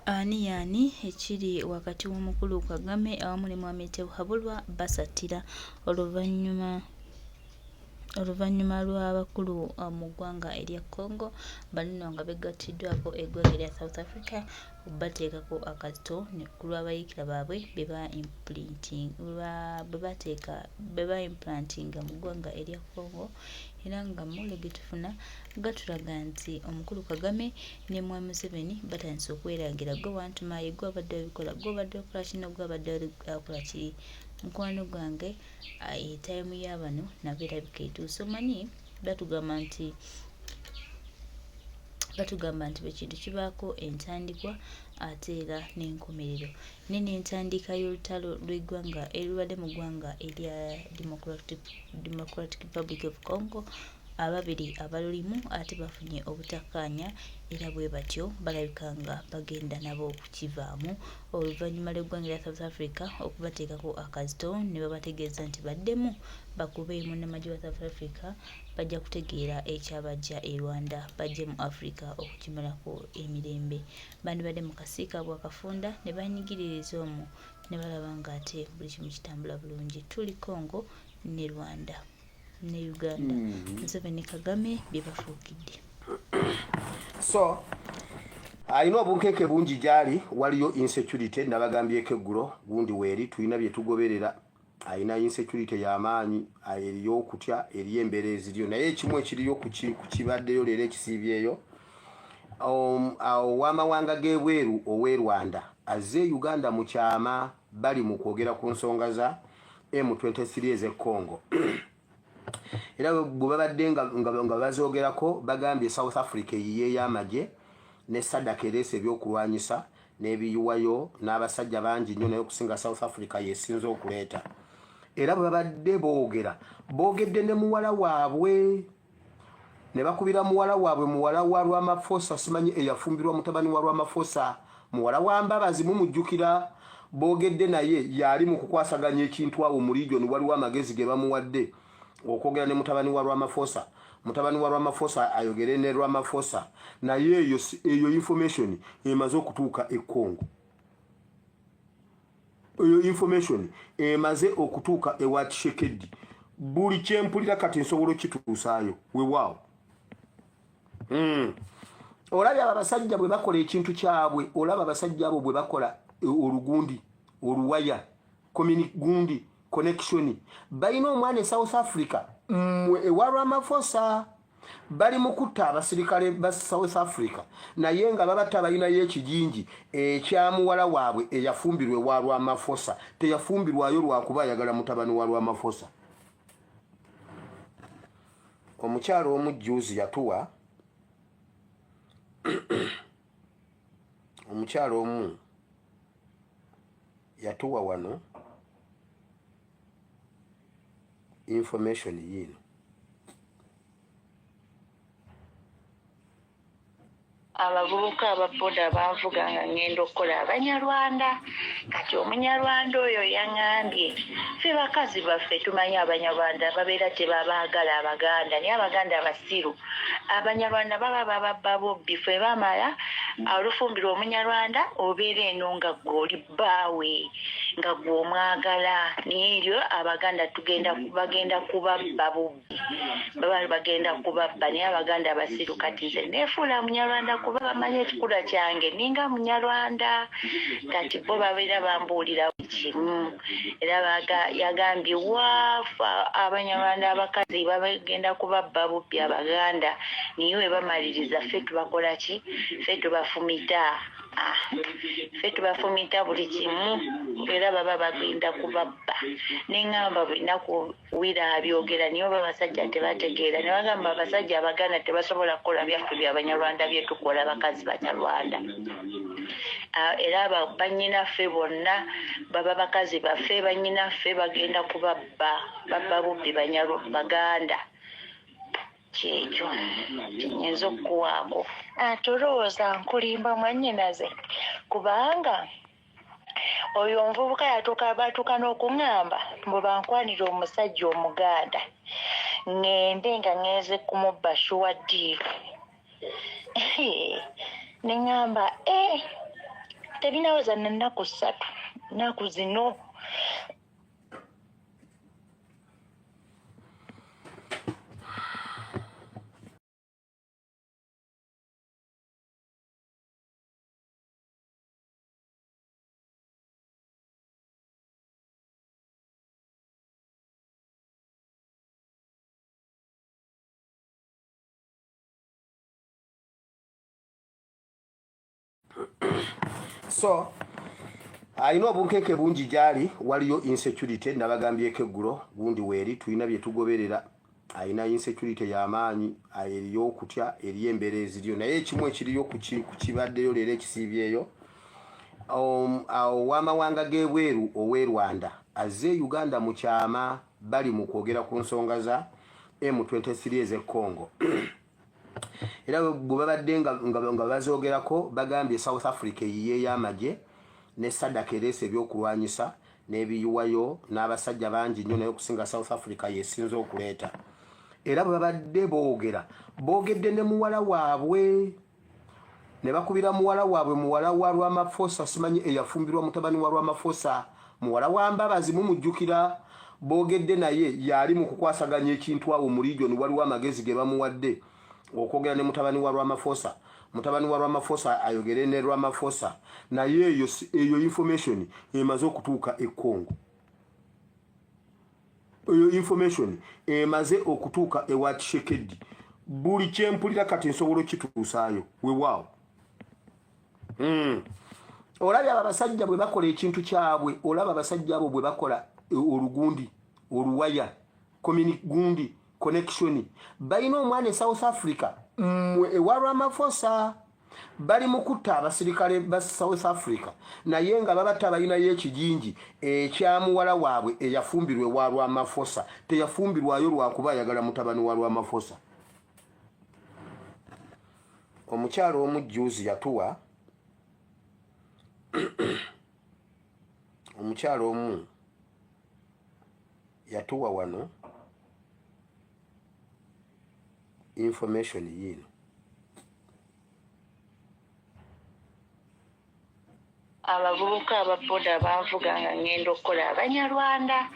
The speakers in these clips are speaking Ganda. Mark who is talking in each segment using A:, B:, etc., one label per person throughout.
A: Ani y'ani ekiri wakati w'omukulu Kagame awamu ne Mwami Tibuhaburwa basattira oluvannyuma oluvannyuma lw'abakulu mu ggwanga erya Congo bano nno nga begattiddwako eggwanga erya South Africa bateekako akazito ne ku lw'abayiikira baabwe be ba bateeka be ba implantinga mu ggwanga erya Congo era nga amawulire ge tufuna gatulaga nti omukulu Kagame ne Mwami Museveni batandise okwerangira gwe wantuma ye gwe abadde abikola gwe obadde okola kino gwe abadde akola kiri mukwano gwange etayimu ya bano nabo erabika etuuse omanyi batugamba nti batugamba nti buli kintu kibaako entandikwa ate era n'enkomerero naye n'entandika y'olutalo lw'eggwanga erubadde mu ggwanga erya Democratic, Democratic Republic of Congo ababiri abalulimu ate bafunye obutakkaanya era bwe batyo balabika nga bagenda nabo okukivaamu oluvannyuma lw'eggwanga erya South Africa okubateekako akazito ne babategeeza nti baddemu bakube munnamagye wa South Africa bajja kutegeera ekyabajja e Rwanda bajje mu Africa okukimalako emirembe. Bandibadde mu kasiika kaabwe akafunda ne banyigiririza omwo ne balaba ng'ate buli kimu kitambula bulungi. Tuli Congo ne Rwanda ne Uganda. Museveni ne Kagame bye bafuukidde.
B: So alina obunkenke bungi gyali, waliyo insecurity nabagambyeko eggulo gundi weeri tulina bye tugoberera alina insecurity y'amaanyi eriyo okutya eriyo embeera eziriyo naye ekimu ekiriyo ku kibaddeyo leero ekisiibyeyo ow'amawanga g'ebweru ow'e Rwanda azze e Uganda mu kyama bali mu kwogera ku nsonga za M23 ez'e Congo era bwe babadde nga bazoogerako bagambye South Africa eyiyeeyo amagye ne SADC ereese ebyokulwanyisa n'ebiyiwayo n'abasajja bangi nnyo naye okusinga South Africa yesinze okuleeta era bwe babadde boogera boogedde ne muwala waabwe ne bakubira muwala waabwe muwala wa Ramaphosa simanyi eyafumbirwa mutabani wa Ramaphosa muwala wa Mbabazi mumujjukira boogedde naye yali mu kukwasaganya ekintu awo mu region waliwo amagezi ge bamuwadde okwogera ne mutabani wa Ramaphosa mutabani wa Ramaphosa ayogere ne Ramaphosa naye eyo eyo information emaze okutuuka e Congo eyo information emaze okutuuka ewa Tshisekedi buli kyempulira kati nsobola okituusaayo wewaawo Olabye abo abasajja bwe bakola ekintu kyabwe olaba abasajja abo bwe bakola olugundi oluwaya gundi connection balina omwana e South Africa mwe ewa Ramaphosa bali mu kutta abasirikale ba South Africa naye nga babatta balinayo ekijinji ekya muwala waabwe eyafumbirwa ewa Ramaphosa teyafumbirwayo lwakuba ayagala mutabani wa Ramaphosa omukyalo omu jjuuzi yatuwa omukyalo omu yatuwa wano information yiino
C: Abavubuka aba boda banvuga nga ngenda okukola Abanyarwanda. Kati Omunyarwanda oyo yaŋambye, ffe bakazi baffe tumanyi Abanyarwanda babeera tebabaagala Abaganda, naye Abaganda basiru. Abanyarwanda baba bababba bubbi, ffe bamala olufumbirwa Omunyarwanda obeera eno nga ggwe oli bbaawe nga ggwe omwagala, naye eryo Abaganda tugenda bagenda kubabba bubbi. Baba bagenda kubabba naye Abaganda basiru. Kati nze nefuula Munyarwanda kuba bamanyi ekikula kyange ninga Munyarwanda. Kati bo babeera bambuulira buli kimu era yagambye waafa Abanyarwanda abakazi bagenda kubabba bubbi Abaganda naye we bamaliriza ffe tubakola ki? Ffe tubafumita. Ah, ffe tubafumita buli kimu era baba bagenda kubabba. Neŋŋamba buli nnaku Wira abyogera naye oba abasajja tebategeera ne bagamba abasajja Abaganda tebasobola kukola byaffe bya Banyarwanda bye tukola bakazi Banyarwanda. Era bannyinaffe bonna baba bakazi baffe bannyinaffe bagenda kubabba babba bubbi Baganda. Kyekyo kyenyinza okukuwaako. Tolowooza nkulimba mwannyinaze kubanga oyo omuvubuka yatuuka batuuka n'okuŋŋamba mbu bankwanire omusajja Omuganda ŋŋende nga ŋŋenze kumubba shuwa ddiiru. Ne ŋŋamba eh! Tebinaweza na nnaku 3, nnaku zino.
B: So alina obunkenke bungi gyali, waliyo insecurity, nabagambyeko eggulo gundi weeri tulina bye tugoberera. Alina insecurity y'amaanyi, eriyo okutya, eriyo embeera eziriyo, naye ekimu ekiriyo ku kibaddeyo leero ekisiibyeyo, ow'amawanga g'ebweru ow'e Rwanda azze e Uganda mu kyama, bali mu kwogera ku nsonga za M23 ez'e Congo. Era bwe babadde nga bazoogerako, bagambye South Africa eyiyeeyo amagye ne SADC ereese ebyokulwanyisa n'ebiyiwayo n'abasajja bangi nnyo, naye okusinga South Africa yesinze okuleeta. Era bwe babadde boogera, boogedde ne muwala waabwe, ne bakubira muwala waabwe, muwala wa Ramaphosa, simanyi eyafumbirwa mutabani wa Ramaphosa, muwala wa Mbabazi, mumujjukira. Boogedde naye, yali mu kukwasaganya ekintu awo mu region, waliwo amagezi ge bamuwadde okwogera ne mutabani wa Ramaphosa, mutabani wa Ramaphosa ayogere ne Ramaphosa. Naye eyo information emaze okutuuka e Congo, eyo information emaze okutuuka ewa Tshisekedi. Buli kyempulira kati nsobola okituusaayo, weewaawo. Olabye abo abasajja bwe bakola ekintu kyabwe, olaba abasajja abo bwe bakola olugundi oluwaya gundi connection, balina omwana e South Africa mmwe ewa Ramaphosa, bali mu kutta abasirikale ba South Africa, naye nga babatta balinayo ekijinji ekya muwala waabwe eyafumbirwa ewa Ramaphosa. Teyafumbirwayo lwakuba ayagala mutabani wa Ramaphosa. Omukyalo omu juzi yatuwa, omukyalo omu yatuwa wano information yiino.
C: Abavubuka ababoda banvuga nga ngenda okukola, Abanyarwanda.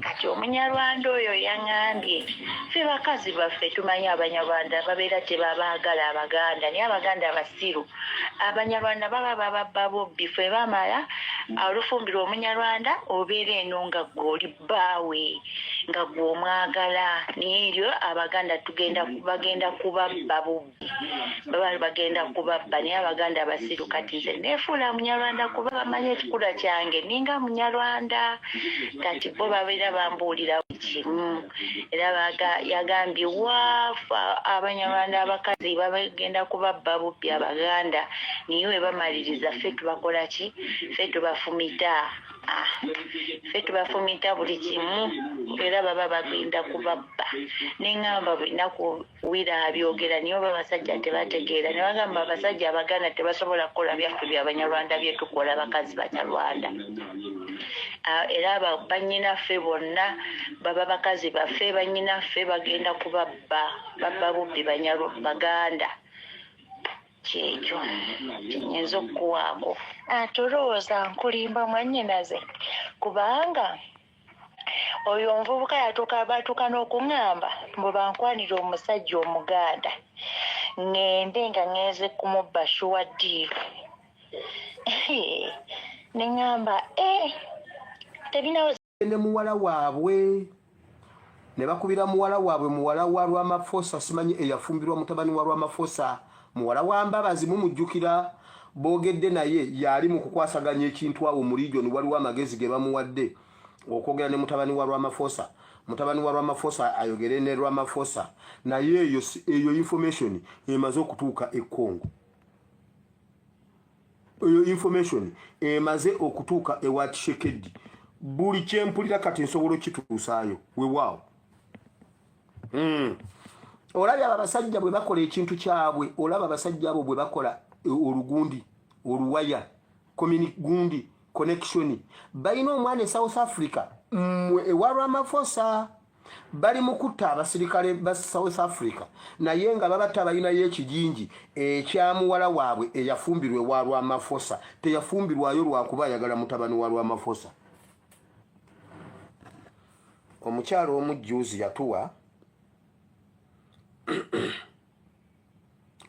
C: Kati Omunyarwanda oyo yaŋŋambye, ffe bakazi baffe tumanyi Abanyarwanda babeera tebabaagala Abaganda, naye Abaganda basiru. Abanyarwanda baba bababba bobbi, ffe bamala olufumbirwa Omunyarwanda obeera eno nga gwe oli bbaawe, nga gwe omwagala, naye eryo Abaganda tugenda bagenda kubabba bubbi, baba bagenda kubabba, naye Abaganda basiru. Kati nze neefuula Munyarwanda kuba bamanyi ekikula kyange ninga Munyarwanda. Kati bo babeera bambuulira kimu, era yagambye waafa Abanyarwanda abakazi bagenda kubabba bubbi Abaganda, naye we bamaliriza ffe tubakola ki? Ffe tubafumita, ffe tubafumita buli kimu, era baba bagenda kubabba. Neŋŋamba buli nnaku wira abyogera, naye oba abasajja tebategeera. Ne bagamba abasajja Abaganda tebasobola kukola byaffe byabanyarwanda byetukola bakazi Banyarwanda. Era bannyinaffe bonna baba bakazi baffe, bannyinaffe bagenda kubabba, babba bubbi Baganda. Kyekyo kyenyinza okukuwaako. Tolowooza nkulimba mwannyinaze, kubanga oyo omuvubuka yatuuka batuuka n'okuŋŋamba mbu bankwanire omusajja Omuganda ŋŋende nga ŋŋenze kumubba sure deal. Ne ŋŋamba tebinaweza.
B: Ne muwala waabwe, ne bakubira muwala waabwe, muwala wa Ramaphosa, simanyi eyafumbirwa mutabani wa Ramaphosa, muwala wa Mbabazi, mumujjukira. Boogedde naye, yali mu kukwasaganya ekintu awo mu region, waliwo amagezi ge bamuwadde okwogera ne mutabani wa Ramaphosa, mutabani wa Ramaphosa ayogere ne Ramaphosa. Naye eyo information emaze okutuuka e Congo, eyo information emaze okutuuka ewa Tshisekedi. Buli kyempulira kati nsobola okituusaayo, weewaawo. Olabye abo abasajja bwe bakola ekintu kyabwe, olaba abasajja abo bwe bakola olugundi oluwaya gundi connection, balina omwana e South Africa mmwe ewa Ramaphosa. Bali mu kutta abasirikale ba South Africa naye nga babatta balinayo ekijinji ekya muwala waabwe eyafumbirwa ewa Rwamafosa. Teyafumbirwayo lwakuba ayagala mutabani wa Rwamafosa. Omukyala omu jjuuzi yatuwa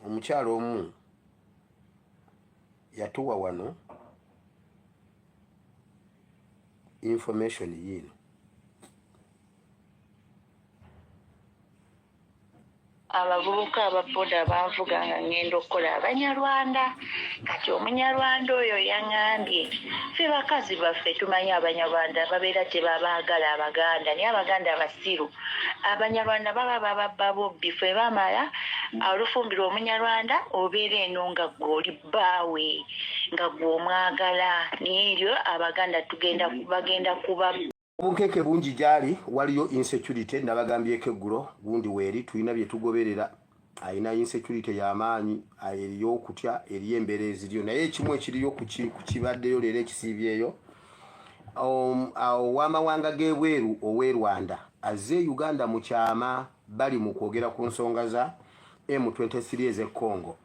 B: omukyala omu yatuwa wano information yiino.
C: Abavubuka aba boda banvuga nga ngenda okukola abanyarwanda. Kati omunyarwanda oyo yaŋambye, ffe bakazi baffe tumanyi abanyarwanda babeera tebabaagala abaganda, naye abaganda basiru. Abanyarwanda baba bababba bubbi, ffe bamala olufumbirwa omunyarwanda obeera eno nga gwe oli bbaawe nga gwe omwagala, naye eryo abaganda tugenda bagenda kuba
B: Obunkenke bungi gyali, waliyo insecurity nabagambyeko eggulo gundi weeri tulina bye tugoberera alina insecurity y'amaanyi eriyo okutya eriyo embeera eziriyo naye ekimu ekiriyo ku kibaddeyo leero ekisiibyeyo um, ow'amawanga g'ebweru ow'e Rwanda azze e Uganda mu kyama bali mu kwogera ku nsonga za M23 ez'e Congo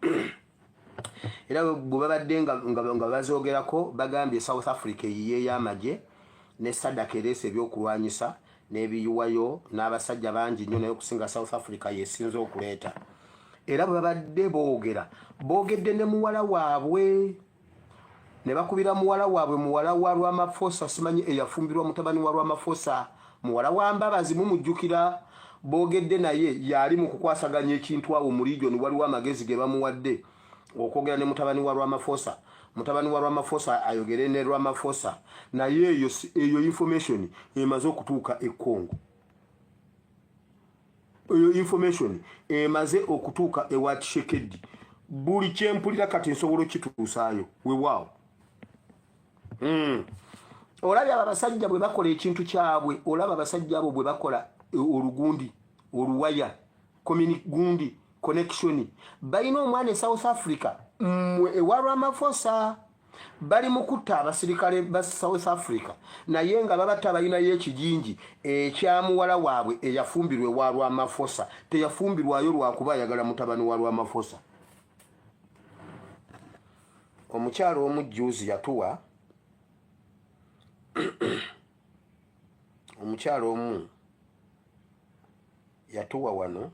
B: era bwe babadde nga bazoogerako bagambye South Africa eyiyeeyo amagye ne SADC ereese ebyokulwanyisa n'ebiyiwayo n'abasajja bangi nnyo naye okusinga South Africa yesinze okuleeta era bwe babadde boogera boogedde ne muwala waabwe ne bakubira muwala waabwe muwala wa Rwamafosa simanyi eyafumbirwa mutabani wa Rwamafosa muwala wa Mbabazi mumujjukira boogedde naye yali mu kukwasaganya ekintu awo mu region waliwo amagezi ge bamuwadde okwogera ne mutabani wa Rwamafosa mutabani wa Rwamafosa ayogere ne Rwamafosa naye eyo eyo information emaze okutuuka e Congo eyo information emaze okutuuka ewa Tshisekedi buli kyempulira kati nsobola okituusaayo wewaawo mm. Olabye abo abasajja bwe bakola ekintu kyabwe, olaba abasajja abo bwe bakola e, olugundi oluwaya gundi connection balina omwana e South Africa mwe ewa Ramaphosa bali mu kutta abasirikale ba South Africa naye nga babatta balinayo ekijinji ekya muwala waabwe eyafumbirwa ewa Ramaphosa teyafumbirwayo lwakuba ayagala mutabani wa Ramaphosa. Omukyala omu jjuuzi yatuwa omukyala omu yatuwa wano.